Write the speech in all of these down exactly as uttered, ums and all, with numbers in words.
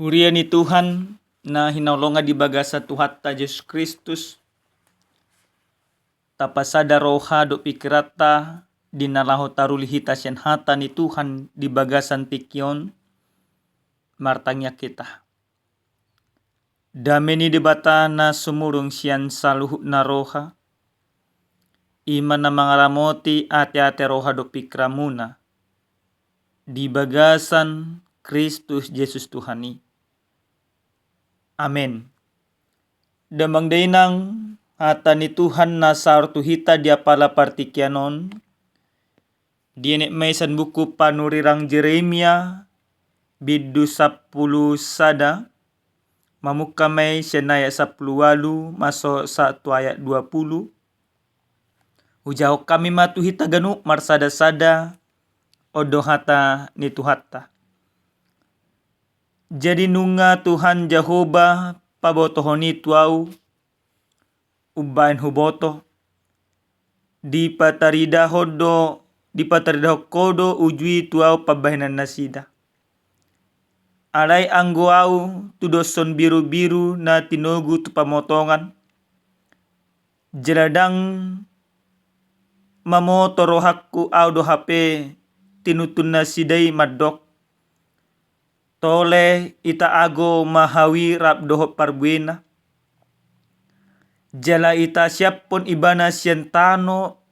Huria ni Tuhan na hinaholongan di bagasan Tuhanta Jesus Kristus, tapasada roha dohot pikiranta di na laho taruli hita sian hata ni Tuhan di bagasan tingki on. Martangiang hita. Dame ni Debata na sumurung sian saluhutna roha, i ma na mangaramoti ateate roha dohot pikiranmuna di bagasan Kristus Jesus Tuhan i. Amen. Damang dainang, hata ni Tuhan na saor tu hita di apala partingkian on, dienet ma i sian buku panurirang Jeremia, bindu sampulu sada, mamungka ma i sian ayat sampulu ualu masuk sahat tu ayat dua pulu. Hujahahon hami ma tu hita ganup marsadasada, on do hata ni Tuhanta. Jadi nunga Tuhan Jahowa pabotohon i tu ahu, umbahen huboto, dipataridahon do, dipataridahon ho do uju i tu ahu pambahenan nasida. Alai anggo ahu tudoshon birubiru na tinogu tu pamotongan, jala ndang mamoto rohangku ahu do hape tinuntun nasida i mandok, tole ita ago ma hau i rap dohot parbuena, jala ita siaphon ibana sian tano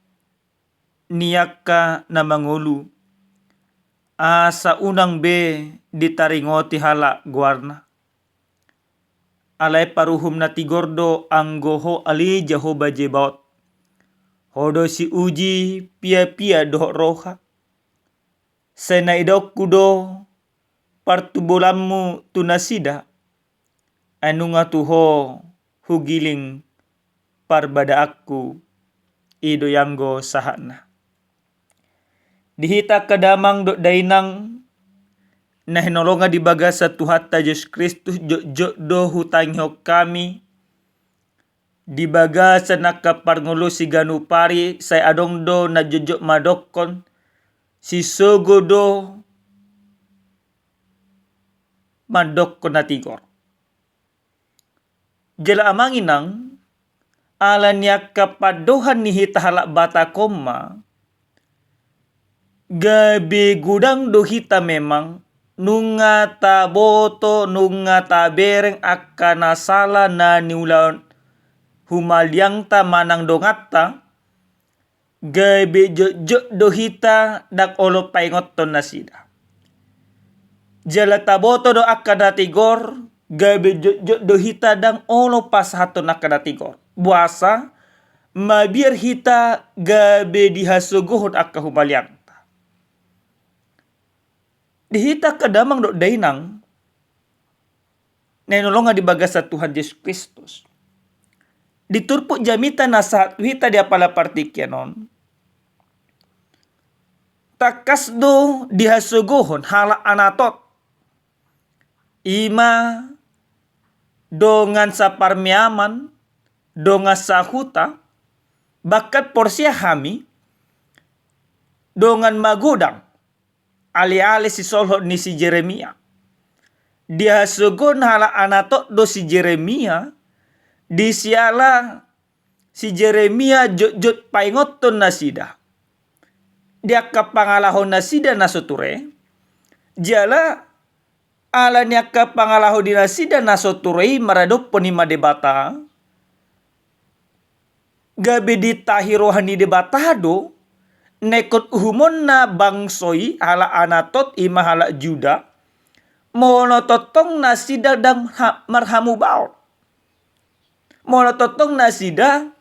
ni angka na mangolu, asa unang be ditaringoti halak goarna. Alai paruhum na tigor do anggo ho ale Jahowa Zebaot. Ho do siuji piapia dohot roha. Sai na idaonku do partubulanmu tu nasida, ai nunga tu ho hugiling parbadaanku, i do i anggo sahatna. Di hita angka damang dohot dainang na hinaholongan di bagasan Tuhanta Jesus Kristus, jotjot do hutangihon hami di bagasan angka parngoluon siganup ari, sai adong do na jotjot mandokkon, sisogo do mandokkon na tigor. Jala amang inang, ala ni angka pandohan ni hita halak Batak on ma, gabe godang do hita memang, nunga taboto, nunga tabereng angka na sala na niulahon humaliangta manang donganta, gabe jotjot do hita ndang olo paingothon nasida. Jala taboto do angka na tigor, gabe jotjot do hita ndang olo pasahathon angka na tigor. Boasa? Mabiar hita gabe dihasogohon angka humaliangta. Di hita angka damang dohot dainang na hinaholongan di bagasan Tuhan Jesus Kristus, di turpuk jamita na sahat tu hita di apala partingkian on, tangkas do dihasogohon halak Anatot, i ma dongan saparmeaman, dongan sahuta, bahkan porsea hami, dongan magodang, aleale sisolhot ni si Jeremia. Dihasogohon halak Anatot do si Jeremia, di siala si Jeremia jotjot paingothon nasida di angka pangalaho nasida na so ture, jala ala ni angka pangalaho di nasida na so ture i maradophon i ma Debata, gabe ditahi roha ni Debata do na ingkon uhumonna bangso i, halak Anatot, i ma halak Juda, molo tongtong nasida ndang ha-, marhamubaon. Molo tongtong nasida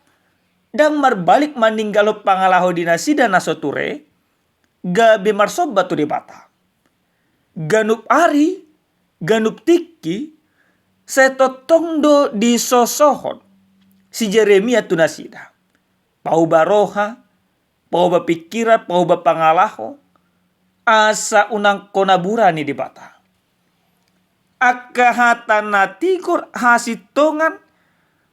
ndang marbalik maninggalhon pangalaho di nasida na so ture, gabe marsomba tu Debata. Ganup ari, ganup tingki, sai tongtong do disosohon si Jeremia tu nasida. Pauba roha, pauba pingkiran, pauba pangalaho, asa unang hona bura ni Debata. Angka hata na tigor, hasintongan,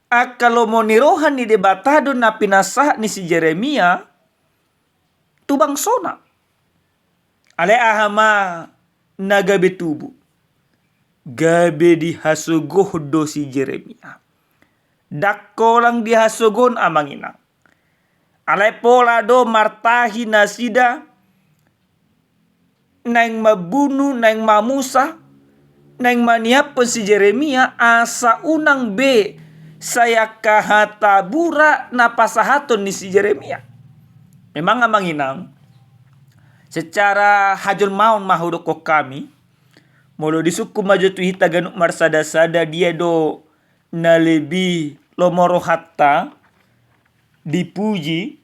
angka lomo ni roha ni Debata do na pinasahat ni si Jeremia tu bangsona. Alai aha ma na gabe tubu? Gabe dihasogohon do si Jeremia. Ndang holan dihasogohon, amang inang. Alai pola do martahi nasida naeng mambunu, naeng mamusa, naeng maniaphon si Jeremia, asa unang be sai angka hata bura na pasahaton ni si Jeremia. Memang, amang inang, secara hajolmaon ma hudokhon hami, molo disungkun ma jo tu hita ganup marsada-sada, dia do na lebih lomo rohanta dipuji,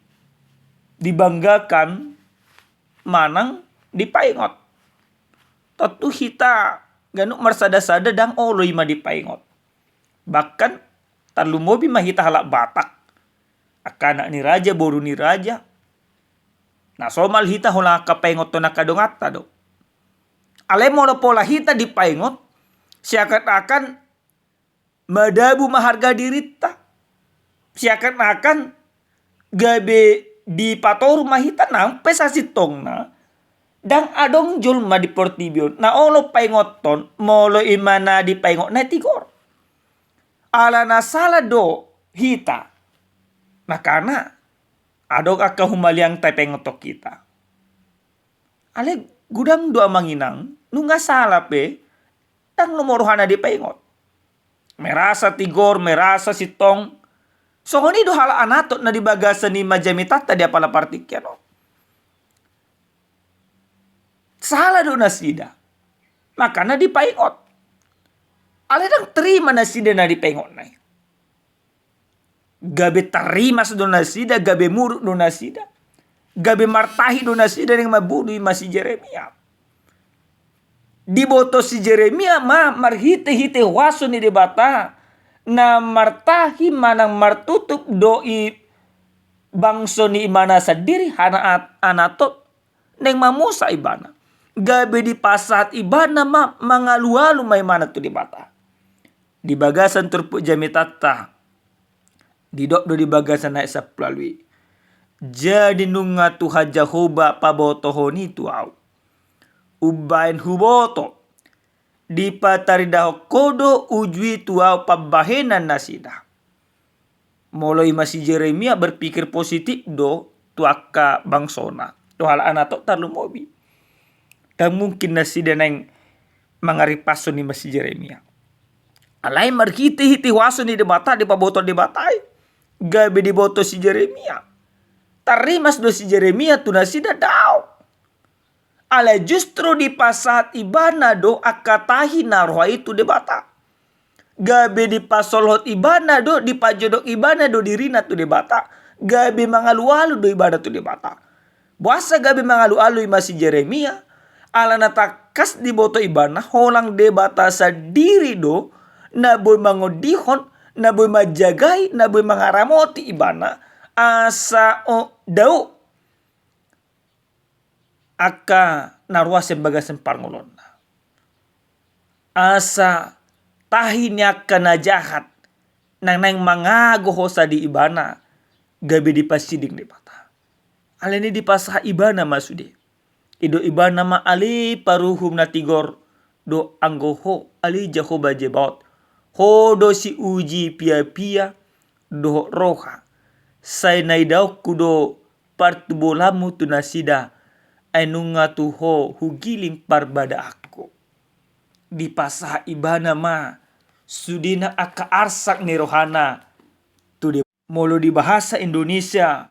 dibanggakan, manang dipaingot? Tontu hita ganup marsada-sada ndang olo i ma dipaingot. Bahkan tarlumobi ma hita halak Batak, angka anak ni raja, boru ni raja, na somal hita holan angka paingothon angka donganta do. Alai molo pola hita dipaingot, seakan-akan madabu ma harga dirinta. Seakan-akan gabe dipatoru ma hita. Nang pe sasintongna, ndang adong jolma di portibi on na olo paingothon molo i ma na dipaingotna i tigor. Alana sala do hita, makana adong angka humaliang tapaingothon hita. Alai godang do, amang inang, nunga sala pe ndang lomo rohana dipaingot. Merasa tigor, merasa sintong. Songon i do halak Anatot na di bagasan i ma jamitanta di apala partingkian on. Sala do nasida, makana dipaingot. Alai ndang terima nasida na dipaingotna i. Gabe tarrimas do nasida, gabe muruk do nasida, gabe martahi do nasida, naeng mambunu i ma si Jeremia. Diboto si Jeremia ma marhite-hite huaso ni Debata na martahi manang martutup do i bangso ni ibana sandiri, halak Anatot, naeng mamusa ibana. Gabe dipasahat ibana ma mangalualu ma ibana tu Debata. Di bagasan turpuk jamitanta, didok do di bagasan ayat sampulu ualu i: Jadi nunga Tuhan Jahowa pabotohon i tu ahu. Umbahen huboto, dipataridahon Ho do uju i tu ahu pambahenan nasida. Molo i ma si Jeremia berpikir positif do tu angka bangsona, tu halak Anatot tarlumobi. Ndang mungkin nasida naeng mangaripashon i ma si Jeremia. Alai marhite-hite huaso ni Debata, dipaboto Debata i, gabe diboto si Jeremia. Tarrimas do si Jeremia tu nasida? Daong. Alai justru dipasahat ibana do angka tahi na roha i tu Debata. Gabe dipasolhot ibana do, dipajodok ibana do dirina tu Debata. Gabe mangalualu do ibana tu Debata. Boasa gabe mangalualu i ma si Jeremia? Alana tangkas diboto ibana holan Debata sandiri do na boi mangondihon, na boi manjagai, na boi mangaramoti ibana, asa, o, dao angka na roa sian bagasan parngoluonna. Asa tahi ni angka na jahat na naeng mangago hosa di ibana gabe dipasiding Debata. Alani i dipasahat ibana ma sude. Didok ibana ma: Ale paruhum na tigor do anggo Ho, ale Jahowa Zebaot, Ho do siuji piapia dohot roha. Sai na idaonku do partubolonmu tu nasida, ai nunga tu Ho hugiling parbadaanku. Dipasahat ibana ma sudena angka arsak ni rohana tu Debata. Molo di bahasa Indonesia,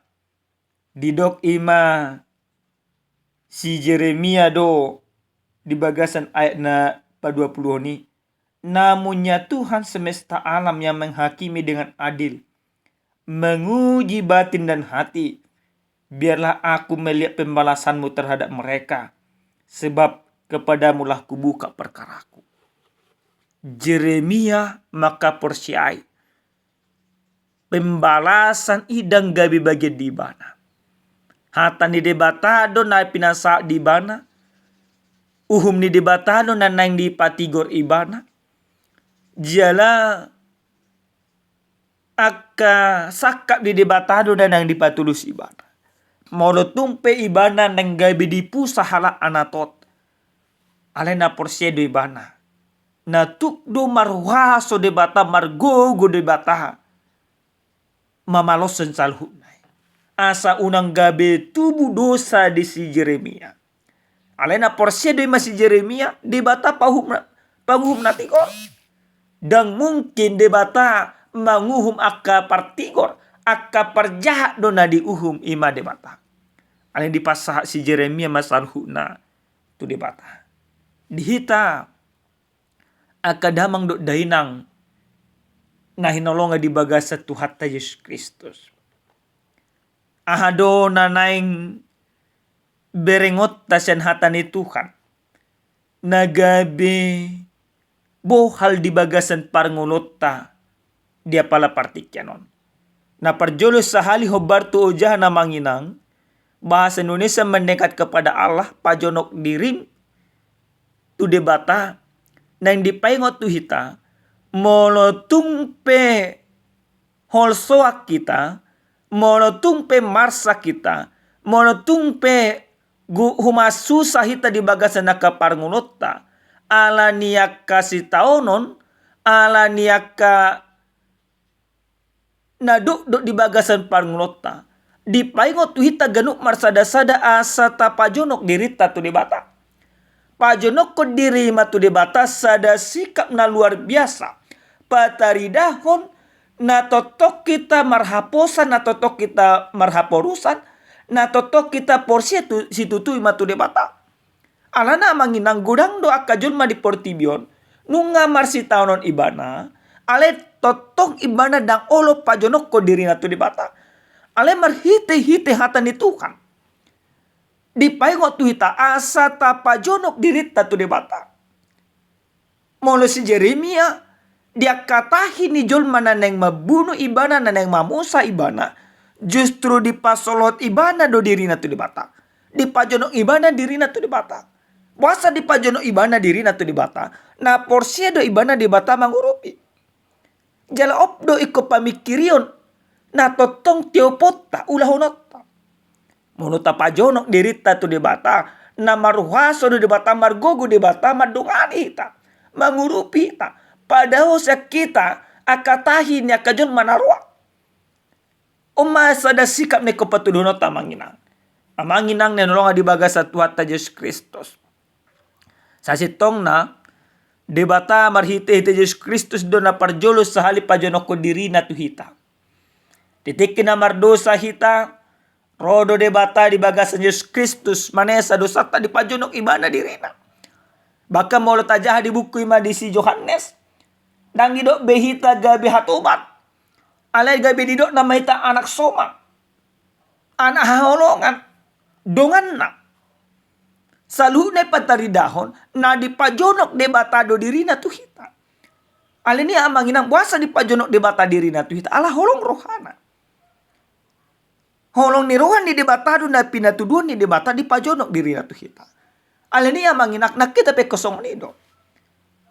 didok i ma si Jeremia do di bagasan ayat na paduapuluhon i: Namun ya Tuhan semesta alam yang menghakimi dengan adil, menguji batin dan hati, biarlah aku melihat pembalasanmu terhadap mereka, sebab kepadamulah kubuka perkaraku. Jeremia mangkaporseai pembalasan i ndang gabe bagian di ibana. Hata ni Debata do na pinasahat di ibana, uhum ni Debata do na naeng dipatigor ibana, jala angka sangkap ni Debata do na naeng dipatulus ibana. Molo tung pe ibana naeng gabe dipusa halak Anatot, alai na porsea do ibana. Na tuk do marhuaso Debata, margogo Debata mamaloshon saluhutna i. Asa unang gabe tubu dosa di si Jeremia. Alai na porsea do i ma si Jeremia, Debata panguhum na, panguhum na tigor. Ndang mungkin Debata manguhum angka partigor, angka parjahat do na diuhum i ma Debata. Alai dipasahat si Jeremia ma saluhutna tu Debata. Di hita angka damang dohot dainang na hinaholongan di bagasan Tuhanta Jesus Kristus. Aha do na naeng berengonta sian hata ni Tuhan, na gabe bohal di bagasan parngoluonta di apala partingkian on. Na parjolo sahali hombar tu ojahan, amang inang, bahasa Indonesia mendekat kepada Allah, pajonok dirim tu Debata, naeng dipaingot tu hita, molo tung pe holsoan hita, molo tung pe marsak hita, molo tung pe gu-, humasusa hita di bagasan angka parngoluonta, ala ni angka sitaonon, ala ni angka na dokdok di bagasan parngoluonta, dipaingot tu hita ganup marsadasada asa tapajonok dirinta tu Debata. Pajonokhon diri ma tu Debata sada sikap na luar biasa. Pataridahon na tongtong hita marhaposan, na tongtong hita marhaporusan, na tongtong hita porsea tu, situtu i ma tu Debata. Alana, amang inang, godang do angka jolma di portibi on, nunga marsitaonon ibana, alai tongtong ibana ndang olo pajonokhon dirina tu Debata. Alai marhitehite hata ni Tuhan, dipaingot tu hita asa tapajonok dirinta tu Debata. Molo si Jeremia, di angka tahi ni jolma na naeng mambunu ibana, na naeng mamosa ibana, justru dipasolhot ibana do dirina tu Debata. Dipajonok ibana dirina tu Debata. Boasa dipajonok ibana dirina tu Debata? Na porsea do ibana Debata mangurupi. Jala op do ingkon pamingkirion na tongtong tioponta, ulahononta. Molo tapajonok dirinta tu Debata, na marhuaso do Debata, margogo Debata mandongani hita, mangurupi hita, padaoshon hita angka tahi ni angka jolma na roa. On ma sada sikap na ingkon patuduhononta, amang inang. Amang inang na hinaholongan di bagasan Tuhanta Jesus Kristus. Sasintongna, Debata marhitehite Jesus Kristus do na parjolo sahali pajonokhon dirina tu hita. Di tingki na mardosa hita, ro do Debata di bagasan Jesus Kristus, manesa dosanta, dipajonok ibana dirina. Bahkan molo tajaha di buku i ma di si Johannes, ndang didok be hita gabe hatoban. Alai gabe didok nama hita anak somal, anak haholongan, donganna. Saluhutna i pataridahon na dipajonok Debata do dirina tu hita. Alani, amang inang, boasa dipajonok Debata dirina tu hita? Ala holong rohana. Holong ni roha ni Debata do na pinatuduhon ni Debata dipajonok dirina tu hita. Alani, amang inang, nang hita pe songon i do.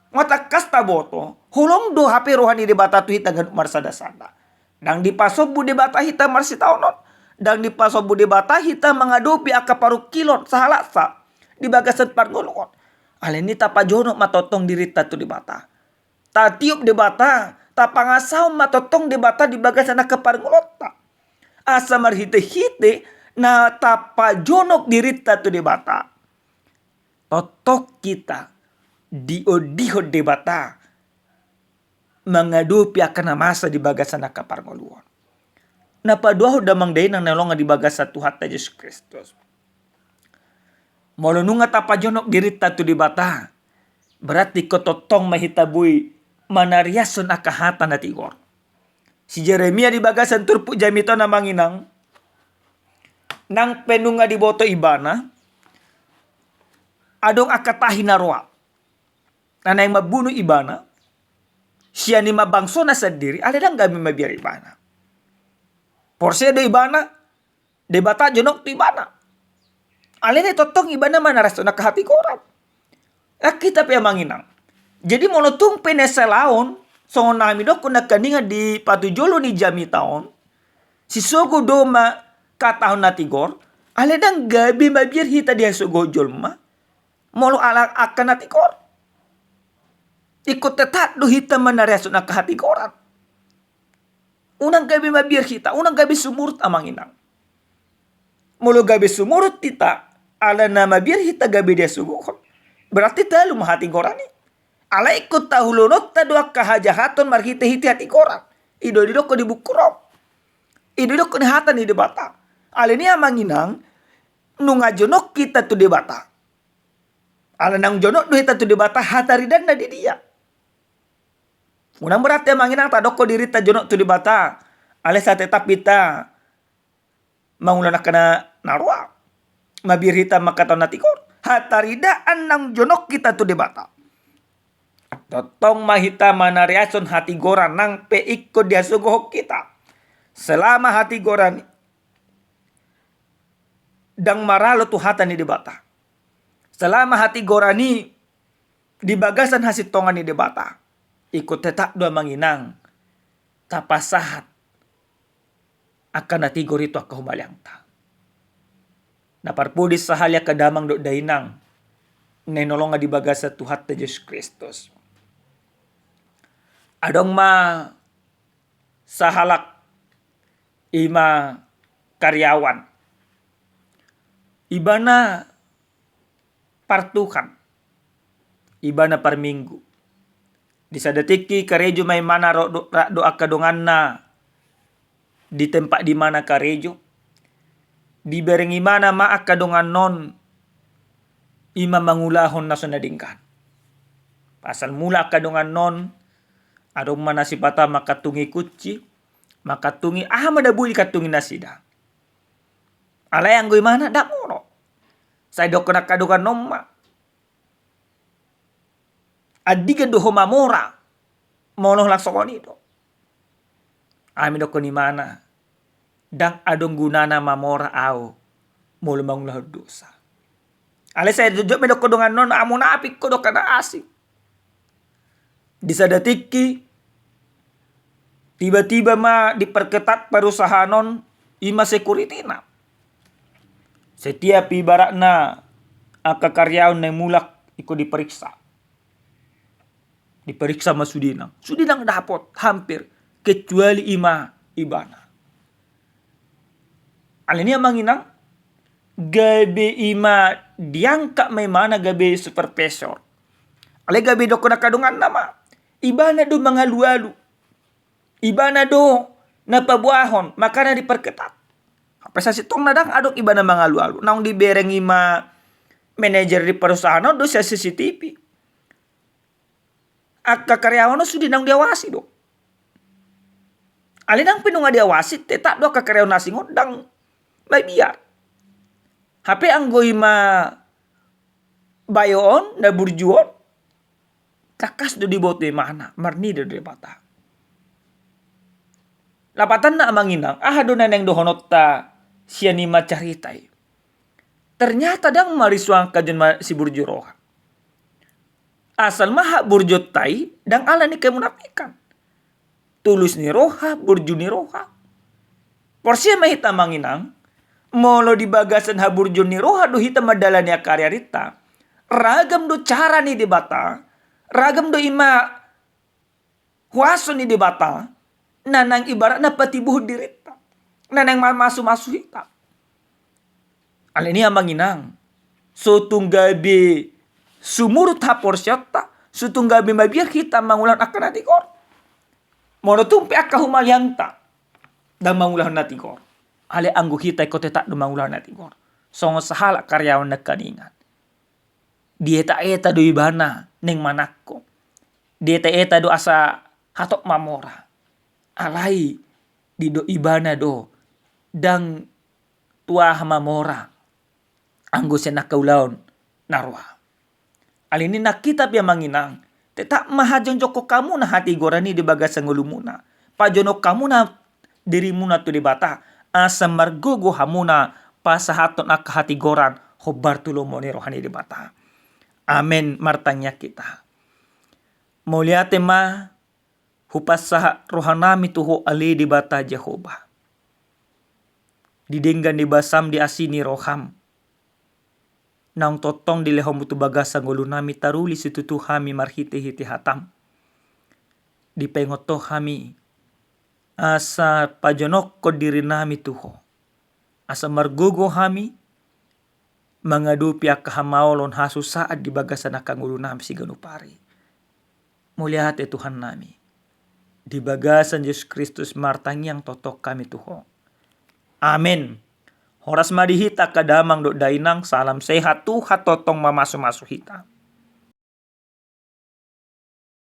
Nga tangkas taboto, holong do hape roha ni Debata tu hita ganup marsadasada. Ndang dipasombu Debata hita marsitaonon. Ndang dipasombu Debata hita mangadopi angka parungkilon, sahalaksa di bagasan parngoluon. Alani, tapajonok ma tongtong dirinta tu Debata. Tatiop Debata, tapangasahon ma tongtong Debata di bagasan angka parngoluonta. Asa marhitehite na tapajonok dirinta tu Debata, tongtong hita diondihon Debata mangadopi angka na masa di bagasan angka parngoluon. Na paduahon, damang dainang na hinaholongan di bagasan Tuhanta Jesus Kristus. Molo nunga tapajonok dirinta tu Debata, berarti ingkon tongtong ma hita boi manariashon angka hata na tigor. Si Jeremia di bagasan turpuk jamita on, amang inang, nang pe nunga diboto ibana adong angka tahi na roa na naeng mambunu ibana sian i ma bangsona sandiri, alai ndang gabe mabiar ibana. Porsea do ibana Debata jonok tu ibana. Alai tongtong ibana manariashon angka hatigoran. Nang hita pe, amang inang. Jadi molo tung pe na salaon, songon na hami dokkon nangkiningan di patujolo ni jamita on, sisogo do ma hatahon na tigor, alai ndang gabe mabiar hita dihasogohon jolma molo ala angka na tigor. Ingkon tetap do hita manariashon angka hatigoran. Unang gabe mabiar hita, unang gabe sumurut amang inang. Molo gabe sumurut hita, ala na mabiar hita gabe dihasogohon, berarti talu ma hatigoran i. Alai ingkon taulahononta do angka hajahaton marhitehite hatigoran. I do didokkon di buku Rom. I do didokkon di hata ni Debata. Alani i amang inang, nunga jonok hita tu Debata. Ala naung jonok do hita tu Debata, hataridaanna di dia. Unang berarti amang inang tadokkon dirinta jonok tu Debata, alai sai tetap hita mangulahon angka na, na roa. Mabiar hita mangkatahon na tigor. Hataridaan naung jonok hita tu Debata. Tongtong ma hita manariashon hatigoran nang pe ingkon dihasogohon hita. Selama hatigoran i ndang maralo tu hata ni Debata. Selama hatigoran i di bagasan hasintongan ni Debata, ingkon tetap do amang inang tapasahat angka na tigor i tu angka humaliangta. Na parpudi sahali angka damang dohot dainang na hinaholongan di bagasan Tuhanta Jesus Kristus. Adong ma sahalak i ma karyawan. Ibana partuhan, ibana parminggu. Di sada tingki karejo ma ibana ro do, rap do angka donganna di tempat di mana karejo. Dibereng ibana ma angka dongan on i ma mangulahon na so na denggan. Pasal mula angka dongan on, adong ma na sipata mangkantungi kunci, mangkantungi aha ma na boi dikantungi nasida. Alai anggo ibana ndang olo. Sai didokkon angka dongan on ma, andigan do ho mamora molo holan songon i do. Ai ma didokkon ibana, ndang adong gunana mamora ahu molo mangulahon dosa. Alai sai jotjot ma didokkon dongan on, ahu munafik, ho do angka na asing. Di sada tingki, tiba-tiba ma diperketat perusahaan on, i ma security-na. Setiap ibaratna angka karyawan na mulak ingkon diperiksa. Diperiksa ma sude nang. Sude nang dapot, hampir. Kecuali i ma ibana. Alani i amang inang, gabe i ma diangkat ma ibana gabe supervisor. Alai gabe didokkon angka donganna ma, ibana do mangalualu. Ibana do na paboahon, makana diperketat. Hape sasintongna ndang adong ibana mangalualu. Naung dibereng i ma manajer di perusahaan on do sian C C T V. Angka karyawan on sude naung diawasi do. Alai nang pe nunga diawasi, tetap do angka karyawan asing on ndang mabiar. Hape anggo i ma bayo on, na burju on, tangkas do diboto ibana, marnida do Debata. Lapatanna amang inang, aha do na naeng dohononta sian i ma carita i? Ternyata ndang marisuang angka jolma siburju roha. Asal ma haburjuonta i ndang ala ni kemunafikan. Tulus ni roha, burju ni roha. Porsea ma hita amang inang, molo di bagasan haburjuon ni roha do hita mandalani angka ariarinta, ragam do cara ni Debata, ragam do i ma huaso ni Debata na naeng ibaratna patibuhon dirinta, na naeng mamasumasu hita. Alani i amang inang, so tung gabe sumurut haporseaonta, so tung gabe mabiar hita mangulahon angka na tigor. Molo tung pe angka humaliangta ndang mangulahon na tigor, alai anggo hita ingkon tetap do mangulahon na tigor. Songon sahalak karyawan nangkaningan. Dietaeta do ibana naeng manangko. Dietaeta do asa hatop mamora. Alai didok ibana do ndang tu aha mamora anggo sian angka ulaon na roa. Alani i nang hita pe amang inang, tetap ma hajongjongkon hamuna hatigoran i di bagasan ngolumuna. Pajonok hamuna dirimuna tu Debata, asa margogo hamuna pasahathon angka hatigoran hombar tu lomo ni roha ni Debata. Amen. Martangiang hita. Mauliate ma hupasahat rohanami tu Ho ale Debata Jahowa. Di denggan ni basam, di asi ni roham, naung tongtong dilehonmu tu bagasan ngolunami, taruhon situtu hami marhitehite hataM. Dipaingot Ho hami asa pajonokhon dirinami tu Ho, asa margogo hami mangadopi angka hamaolon, hasusaan di bagasan angka ngolunami siganup ari. Mauliate Tuhannami. Di bagasan Jesus Kristus martangiang tongtong hami tu Ho. Amen. Horas ma di hita angka damang dohot dainang, salam sehat, Tuhan tongtong mamasumasu hita.